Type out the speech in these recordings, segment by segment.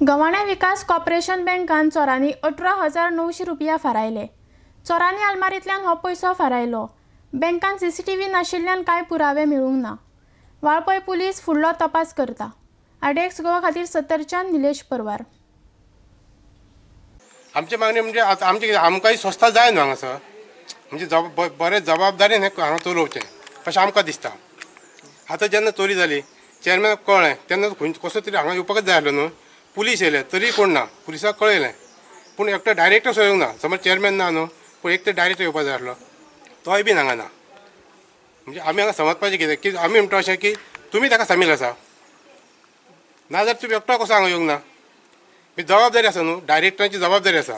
गव्हाणे विकास कॉर्पोरेशन बँकान चोरांनी 18,900 रुपया फारायले. चोरांनी आलमारींतल्यान हो पयसो फारायलो. बँकान सीसीटीव्ही नाशिल्ल्यान कांय पुरावे मेळूंक ना. वाळपय पुलीस फुडलो तपास करता. आरडीएक्स गोवा खातीर सत्तरच्यान निलेश परवार. आमची मागणी म्हणजे आतां आमची आमकांय संस्था जाय न्हू हांगासर, म्हणजे बरे जबाबदारीन हें हांगा चलोवचें अशें आमकां दिसता. आतां जेन्ना चोरी जाली चेअरमॅनाक कळ्ळें तेन्ना खंय कसो तरी हांगा येवपाकच जाय आसलो न्हू. पुलीस येयले तरी कोण ना, पुलिसाक कळयलें पूण एकटो डायरेक्टर सो येवंक ना. समज चेअरमॅन ना न्हू, पूण एक तर डायरेक्टर येवपाक जाय आसलो, तोय बीन हांगा ना. म्हणजे आमी हांगा समजपाचें कितें की आमी म्हणटा अशें की तुमी ताका सामील आसा, नाजाल्यार तुमी एकटो कसो हांगा येवंक ना. जबाबदारी आसा न्हू, डायरेक्टरांची जबाबदारी आसा.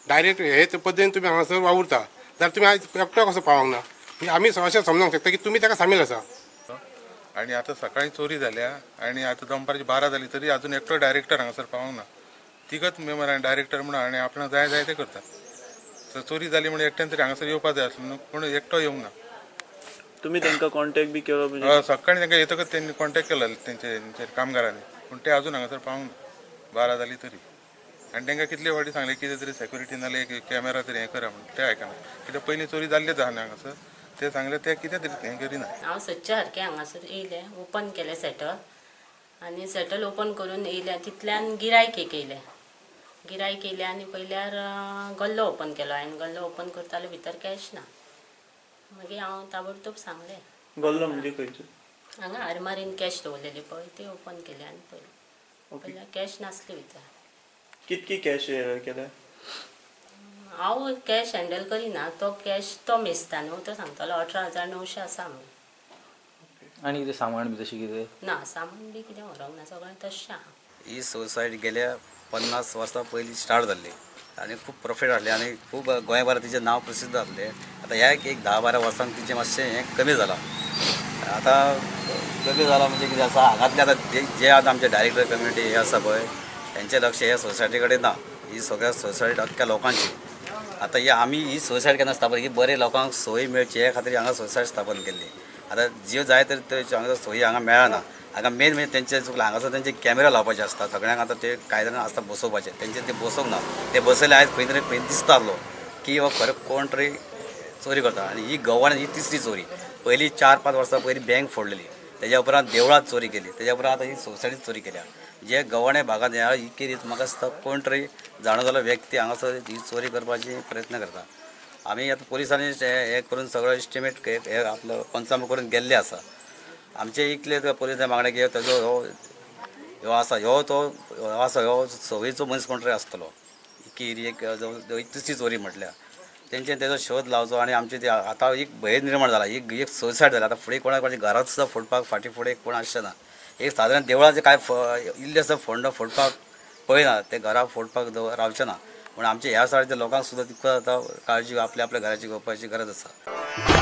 डायरेक्ट हे पद्दतीन तुमी हांगासर वावुरता जाल्यार तुमी आयज एकटो कसो पावोंक ना. म्हणजे आमी अशें समजोंक शकता की तुमी ताका सामील आसा. आनी आतां सकाळीं चोरी जाल्या आनी आतां दनपारची 12 जाली तरी अजून एकटो डायरेक्टर हांगासर पावोंक ना. तिगच मेंबर आनी डायरेक्टर म्हणून आनी आपणाक जाय जाय तें करता. चोरी जाली म्हणून एकट्यान तरी हांगासर येवपाक जाय आसलो न्हू, पूण एकटो येवंक ना. तुमी तांकां कॉन्टेक्ट बी केलो? म्हणजे सकाळीं तांकां येतकच तेंणी कॉन्टेक्ट केलो तेंचे कामगारांनी, पूण ते अजून हांगासर पावोंक ना 12 जाली तरी. आनी तांकां कितले फावटी सांगलें कितें तरी सेक्युरिटी नाल्यार एक कॅमेरा तरी हें करा म्हणून, ते आयकना. कित्याक पयलीं चोरी जाल्लीच आसा न्हू हांगासर, ते सांगले ते कितें तरी हें करिना. हांव सदच्या सारकें हांगासर येयलें, ओपन केलें सेटल आनी सेटल ओपन करून येयलें तितल्यान गिरायक एक येयलें. गिरायक येयलें आनी पयल्यार गल्लो ओपन केलो हांवें. गल्लो ओपन करतालो भितर कॅश ना. मागीर हांव ताबडतोब सांगलें. गल्लो म्हणजे खंयचो? हांगा आरमारीन कॅश दवरलेली पळय ती ओपन केली आनी पयली पयल्यार कॅश नासली भितर. कितकी कॅश केल्या? हांव कॅश हँडल करिना, तो कॅश तो मेजता न्हू, तो सांगतालो 18,900 आसा म्हणून. आनी कितें सामान बी तशें कितें ना? सामान बी कितें व्हरोंक ना, सगळें तशें आहा. ही सोसायटी गेल्या 50 वर्सां पयलीं स्टार्ट जाल्ली आनी खूब प्रॉफीट आहले आनी खूब गोंयभरात तिचें नांव प्रसिद्ध जाल्लें. आतां ह्या एक 10-12 वर्सांक तिचें मातशें हें कमी जालां. आतां कमी जालां म्हणजे कितें आसा, हांगांतले आतां जे आतां आमचे डायरेक्टर कम्युनिटी हे आसा पळय तेंचें लक्ष ह्या सोसायटी कडेन ना. ही सगळ्या सोसायटी अख्ख्या लोकांची. आतां ही आमी ही सोसायटी केन्ना स्थापन ही बरे लोकांक सोय मेळची हे खातीर हांगा सोसायटी स्थापन केल्ली. आतां ज्यो जाय तर त्यो हांगा सोयी हांगा मेळना. हांगा मेन म्हणजे तेंचे चुकलां, हांगासर तेंचे कॅमेरा लावपाचे आसता सगळ्यांक. आतां ते कायद्यान आसता बसोवपाचे, तेंचे ते बसोवंक ना. ते बसयले आयज खंय तरी खंय दिसता आसलो की हो खरें कोण तरी चोरी करता. आनी ही गव्हाण ही तिसरी चोरी. पयलीं 4-5 वर्सां पयलीं बँक फोडलेली, तेज्या उपरांत देवळांत चोरी केली, तेज्या उपरांत आतां ही सोसायटीत चोरी केल्या. जे गव्हाणे भागांत ह्या ही केली म्हाका दिसता कोण तरी जाणो जालो व्यक्ती हांगासर ही चोरी करपाची प्रयत्न करता. आमी आतां पुलिसांनी हें करून सगळो एस्टिमेट हे आपलो पंचनामो करून गेल्ले आसा. आमचे इतले पुलिसांनी मागणें की ताजो हो ह्यो आसा ह्यो तो आसा ह्यो संवयेचो मनीस कोण तरी आसतलो की एक तिसरी चोरी म्हटल्यार तेंचे तेजो शोध लावचो. आनी आमचे ते आतां एक भंय निर्माण जाला, एक सुसायड जाला. आतां फुडें कोणा कोणाच्या घरांत सुद्दां फोडपाक फाटीं फुडें कोण आसचें ना. एक सादारण देवळाचें कांय इल्लें आसा फोंड फोडपाक पळयना, ते घरां फोडपाक रावचें ना. पूण आमच्या ह्या सायडीच्या लोकांक सुद्दां तितको आतां काळजी आपल्या आपल्या घराची घेवपाची गरज आसा.